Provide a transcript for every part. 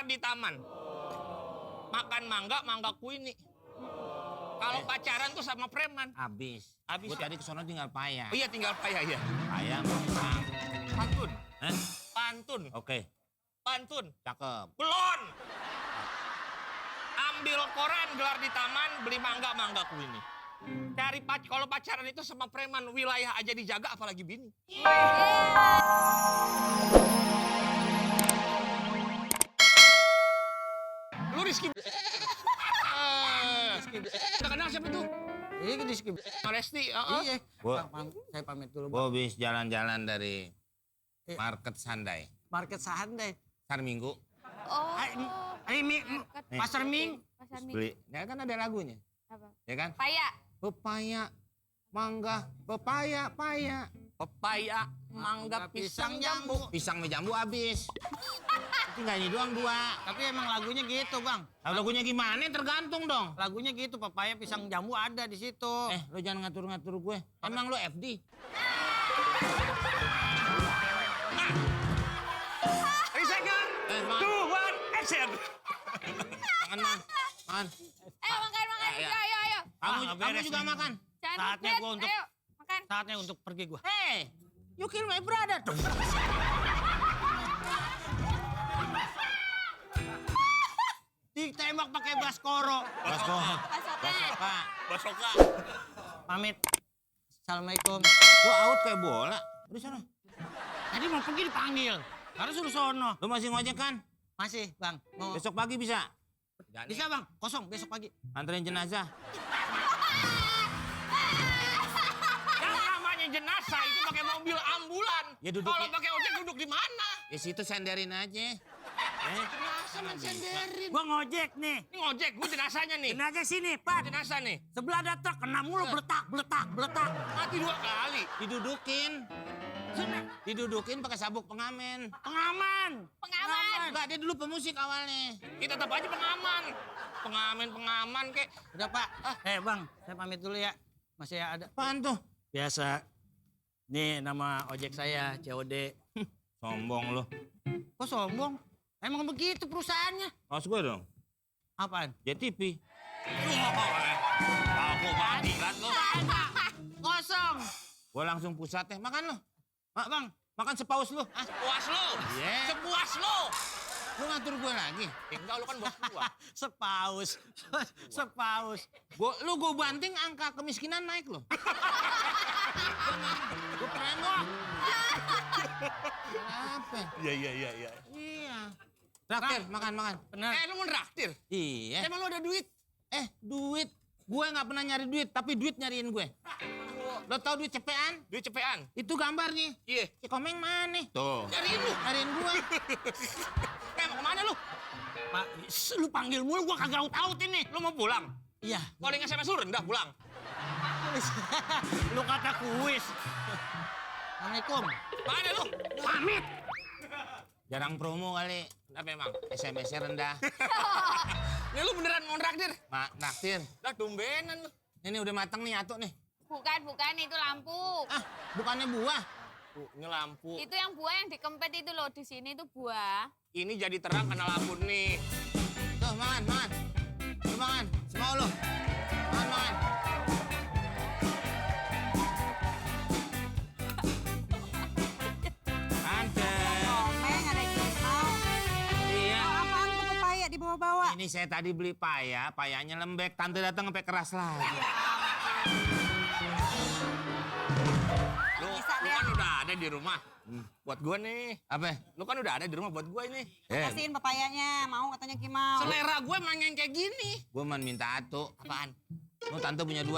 di taman. Makan mangga, mangga kuini. Kalau pacaran tuh sama preman. Habis. Habis Gue ya? tadi kesana tinggal payah. Oh iya, tinggal payah ya. Payah mang. Pantun. Hah? Pantun. Oke, Pantun. cakep. Belon. Ambil koran, gelar di taman, beli mangga, mangga kuini. Cari kalau pacaran itu sama preman, wilayah aja dijaga apalagi bini. Lu Rizky. Udah kenal siapa tuh? Iya, Rizky. Resti. Iya. Gua- Saya pamit dulu, Gue habis jalan-jalan dari Market Sandai. Market Sandai. Pasar Minggu. Oh. Pasar Ming. Pasar Ming. Beli. Ya kan ada lagunya. Apa? Ya kan? Paya. Pepaya, mangga, pepaya, paya. Pepaya, mangga, pisang, jambu. Pisang sama jambu habis. Itu nggak ini doang dua. Tapi emang lagunya gitu, Bang. Nah, lagunya gimana? Tergantung dong. Lagunya gitu, papaya, pisang, jambu ada di situ. Lo jangan ngatur-ngatur gue. Emang lo FD? 3 second. Man. 2, 1, action. Makan, man. Makan. Makan. Ya. Ayo. Kamu juga makan. Jangan Saatnya ribet. gua untuk- Ayo, makan. Saatnya untuk pergi gua. Hey, you kill my brother. Ditembak pakai baskoro. Pasokan. Pak, Basoka. Pamit. Assalamualaikum. lo out kayak bola. Udah sana. Tadi mau pergi dipanggil. Harus suruh sono. Lo masih ngojek kan? Masih, Bang. Mau Besok pagi bisa? bisa, Bang? Kosong besok pagi. Anterin jenazah. Yang namanya jenazah itu pakai mobil ambulan. Ya, duduk Kalau ya. pakai ojek duduk di mana? Ya situ senderin aja. Jenazah man senderin. Gua ngojek nih. Ini ngojek, gue jenazahnya nih. Jenazah sini, Pak. Jenazah nih. Sebelah ada truk, kena mulu, beletak. Mati 2 kali. Didudukin. Didudukin pakai sabuk pengamen. Pengaman. Enggak, dia dulu pemusik awalnya. Kita tetap aja pengaman. Pengaman kek. Udah, Pak. Bang, saya pamit dulu ya. Masih ada. Apaan tuh? Biasa. Nih nama ojek saya, COD. Sombong lo. Kok sombong? Emang begitu perusahaannya. Awas gue dong. Apaan? JTP. Aku mati kan lo. Kosong. Gue langsung pusatnya. Makan lo. Bang, Makan sepaus lo. Puas lo. Iya. Sepuas lo. Lu ngatur gue lagi. Enggak, lu kan bos gua. sepaus. Sepaus. Gue banting angka kemiskinan naik lo. Gue premok. Apa? Iya. Iya. Traktir, makan. Bener. Lu mau nraktir? Iya. Emang lu ada duit? Duit. Gue nggak pernah nyari duit, tapi duit nyariin gue. Lo tau duit cepean? Duit cepean? Itu gambarnya. Iya. Si Komeng mana? Tuh. Nyariin lu. Nyariin gue. Mau kemana lu? Pak, lu panggil mulu gua kagak tahu ini. Lu mau pulang? Iya. Calling SMS lu rendah, pulang. Lu kata kuis. Assalamualaikum. Mana lu? Pamit. Jarang promo kali. Kenapa emang? SMS-nya rendah. Ini lu beneran mau nraktir? Naktir. Lah tumbenan lu. Ini udah mateng nih, Atuk nih. Bukan itu lampu. Bukannya buah. Ini lampu. Itu yang buah yang dikempet itu loh, di sini tuh buah. Ini jadi terang karena lampu nih. Tuh, makan. Lu makan. Semau lu. Makan. Tante. Komeng ada kisau. Iya. Apaan tuh pepaya dibawa-bawa? Ini saya tadi beli payanya lembek. Tante datang sampai keras lagi. Lu Bisa deh. kan udah ada di rumah. Buat gua nih. Apa? Lu kan udah ada di rumah buat gua ini. Kasihin pepayanya, mau katanya Kimau. Selera gue emang yang kayak gini. Gue minta Atuk. Apaan? Lu tante punya 2.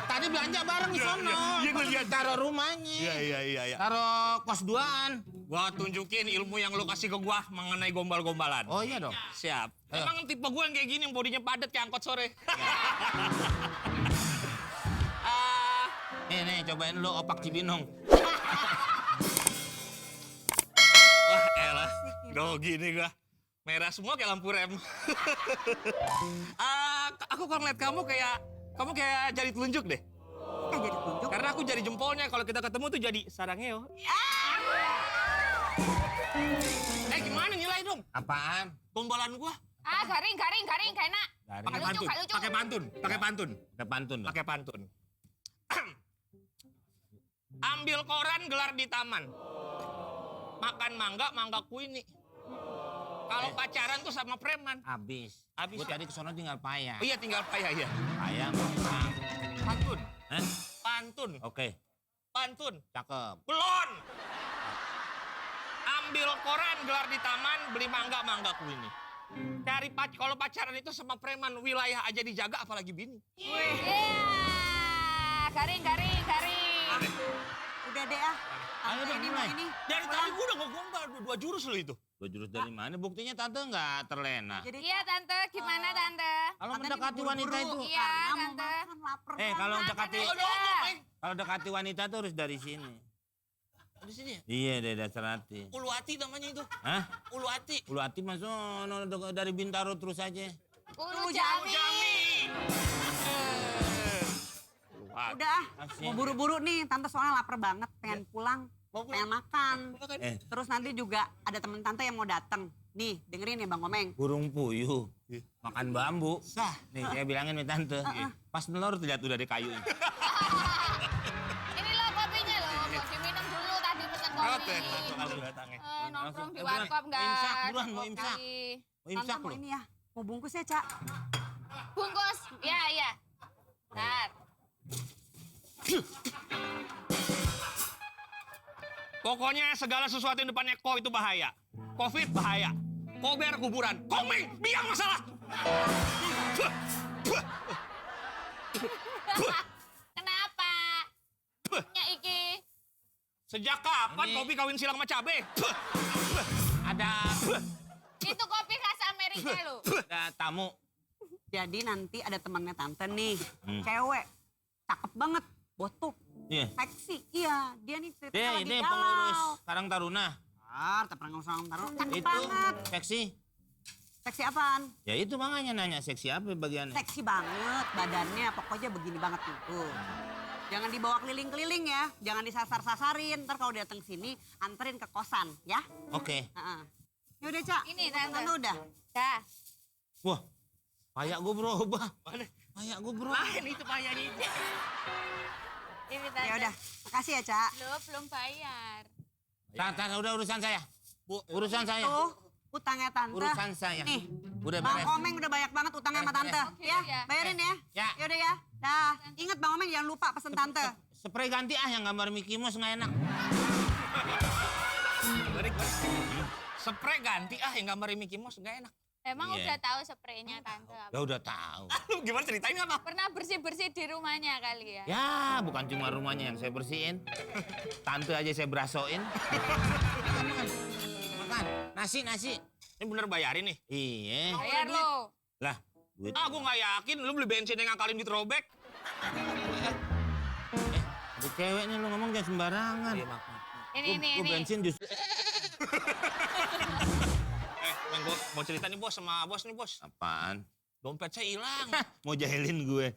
Tadi belanja bareng di sono. Iya, gua lihat. Taruh rumahnya. Iya. Taruh kos 2-an. Gua tunjukin ilmu yang lu kasih ke gua mengenai gombal-gombalan. Oh iya dong. Siap. Ayo. Emang tipe gue yang kayak gini, yang bodinya padat kayak angkot sore. Nih, cobain lu opak Cibinong. Wah elah, dogi nih gua. Merah semua kayak lampu rem. Aku kalau ngeliat kamu kayak jari telunjuk deh. Jadi tunjuk. Karena aku jari jempolnya, kalau kita ketemu tuh jadi sarangeo. Gimana nilai dong? Apaan? Gombalan gua. Ah, garing, gak enak. Garing. Pakai Lucu, pantun. gak lucu. Pakai pantun. Pakai pantun. Pakai pantun dong. Pakai pantun. Ambil koran gelar di taman. Makan mangga, mangga kuini. Kalau pacaran tuh sama preman. Habis. Habis Gue ya? tadi kesana tinggal payah. Oh iya tinggal payah ya. Payah ngomong. Pantun. Hah? Pantun. Oke, Pantun. cakep. Belon. Ambil koran gelar di taman, beli mangga, mangga kuini. Kalau pacaran itu sama preman, wilayah aja dijaga apalagi bini. Iya, garing. Udah deh ah. Ayo Tante dong, ini mulai. mau ini. Dari tadi gua udah ngegombal, dua jurus lo itu. 2 jurus dari mana? Buktinya tante nggak terlena. Jadi Iya, Tante. Gimana, Tante? Kalau Tante mendekati ini wanita buru-buru. itu, Iya, Karena mau Tante. makan lapar kalau banget. dekati, Makan Udah aja. ngomong, Meng. kalau dekati wanita tuh harus dari sini. Di sini ya? Iya deh, dasar hati. Ulu hati namanya itu. Hah? Ulu hati. Ulu hati masuk dari Bintaro terus aja. Ulu Jami. Jami. Ulu hati. Udah ah. Asik. Mau buru-buru nih. Tante soalnya lapar banget. Pengen pulang. Mau pulang? Pengen makan. Eh, Terus nanti juga ada temen tante yang mau datang. Nih, dengerin ya Bang Omeng. burung puyuh makan bambu. Nih, saya bilangin nih tante. Pas nelor lihat udah ada kayu. Ini loh kopinya loh. Mau diminum dulu tadi pesan kopi. Kalau datangnya. Nongkrong di Eh, buruan. warkop nggak? Imsak, buruan, mau cukup imsak. kali. Mau imsak Tante mau loh. ini ya. Mau bungkus ya, Cak? Bungkus. Iya. Bentar. Pokoknya segala sesuatu yang depannya ko itu bahaya. Covid bahaya. Kober kuburan. Komeng biang masalah. Kenapa? Nya iki. Sejak kapan Ini- kopi kawin silang sama cabe? Ada Itu kopi khas Amerika loh. tamu. Jadi nanti ada temannya tante nih. Hmm. Cewek. Cakep banget. Botuk. Iya. Seksi. Iya. Dia nih ceritanya lagi Ini galau. pengurus Karang Taruna. Tak pernah ngusang taruh. Cakep Itu banget. seksi. Seksi apaan? Ya itu makanya nanya seksi apa bagiannya. Seksi banget badannya. Pokoknya begini banget tuh. Jangan dibawa keliling-keliling ya. Jangan disasar-sasarin. Ntar kalau datang sini, anterin ke kosan ya. Oke. Heeh. Ya udah, Cak. Ini, Tante. udah. Dah. Wah, payak gue berubah. Mana? Payak gue berubah. Lain itu payahnya itu. Ini Tante. Ya udah. Makasih ya, Cak. Belum bayar. Tante, udah urusan saya. Bu, Urusan saya. Tuh, utangnya tante. Urusan saya. Nih. Udah Bang beres. Omeng udah banyak banget utangnya sama tante. Oke, Ya, ya. bayarin ya. Ya. Ya udah ya. Dah. Ingat Bang Omeng jangan lupa pesen tante. Spray ganti yang gambar Mickey Mouse nggak enak. balik. Spray ganti yang gambar Mickey Mouse nggak enak. Emang Iya. udah tahu spraynya Tante apa? Ya udah tahu. Lu gimana ceritain apa? Pernah bersih-bersih di rumahnya kali ya? Ya, bukan cuma rumahnya yang saya bersihin. Tante aja saya berasoin. Makan. Nasi. Ini bener bayarin nih. Iya. Bayar lo. Lah, duit. Ah, gua nggak yakin lu beli bensin yang ngakalin di throwback. Ada cewek nih lu ngomong jangan sembarangan. Ini. Gua bensin justru. Yang gua mau cerita nih bos sama bos nih bos. Apaan? Dompet saya hilang. Mau jahilin gue.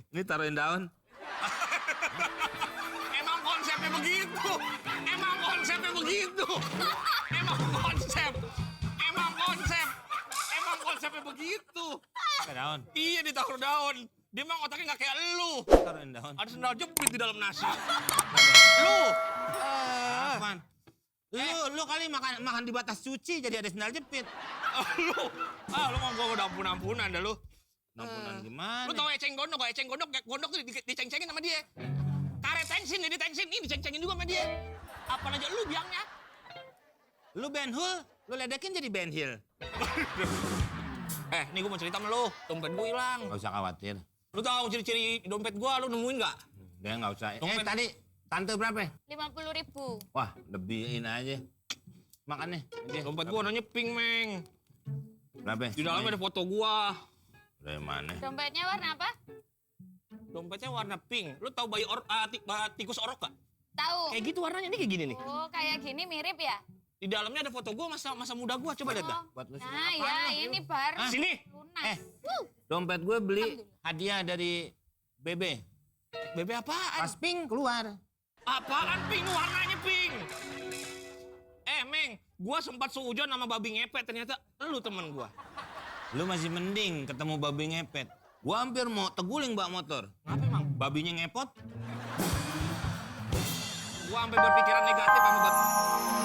Ini taruhin daun. Emang konsepnya begitu. Emang konsepnya begitu. Emang konsep. Emang konsep. Emang konsepnya begitu. Pakai daun. Iya ditaruh daun. Dia emang otaknya nggak kayak lu. Taruhin daun. Ada sendal jepit di dalam nasi. Lu. Apaan? Lu kali makan di batas suci jadi ada sendal jepit. Lu. Lu mau gua ampun-ampunan dah lu. Nampunan gimana? Lu tau eceng gondok gak? Eceng gondok tuh diceng-cengin sama dia. Karet tensin nih ditensin, ini diceng-cengin juga sama dia. Apa aja lu biangnya? Lu Ben Hul, lu ledekin jadi Ben Hill. Nih gua mau cerita sama lu, dompet gua hilang. Gak usah khawatir. Lu tahu ciri-ciri dompet gua, lu nemuin gak? Udah gak usah. Dompet. Tadi tante berapa? 50.000. Wah, lebihin aja. Makan nih. Aja. Dompet gua warnanya pink, Meng. Berapa? Di dalamnya ada foto gua. Dari mana? Dompetnya warna apa? Dompetnya warna pink. Lu tahu tikus orok gak? Tahu. Kayak gitu warnanya, ini kayak gini nih. Oh, kayak gini mirip ya? Di dalamnya ada foto gua masa muda gua, coba lihat dah. Buat lu Nah, ya ini baru Sini. lunas. Dompet gue beli hadiah dari Bebe. Bebe apaan? Pas pink keluar. Apaan pink? Warnanya pink. Meng, Gua sempat seujon sama babi ngepet, ternyata lu temen gua. Lu masih mending ketemu babi ngepet. Gua hampir mau teguling bak motor. Kenapa emang? Babinya ngepot. Gua sampai berpikiran negatif sama babi.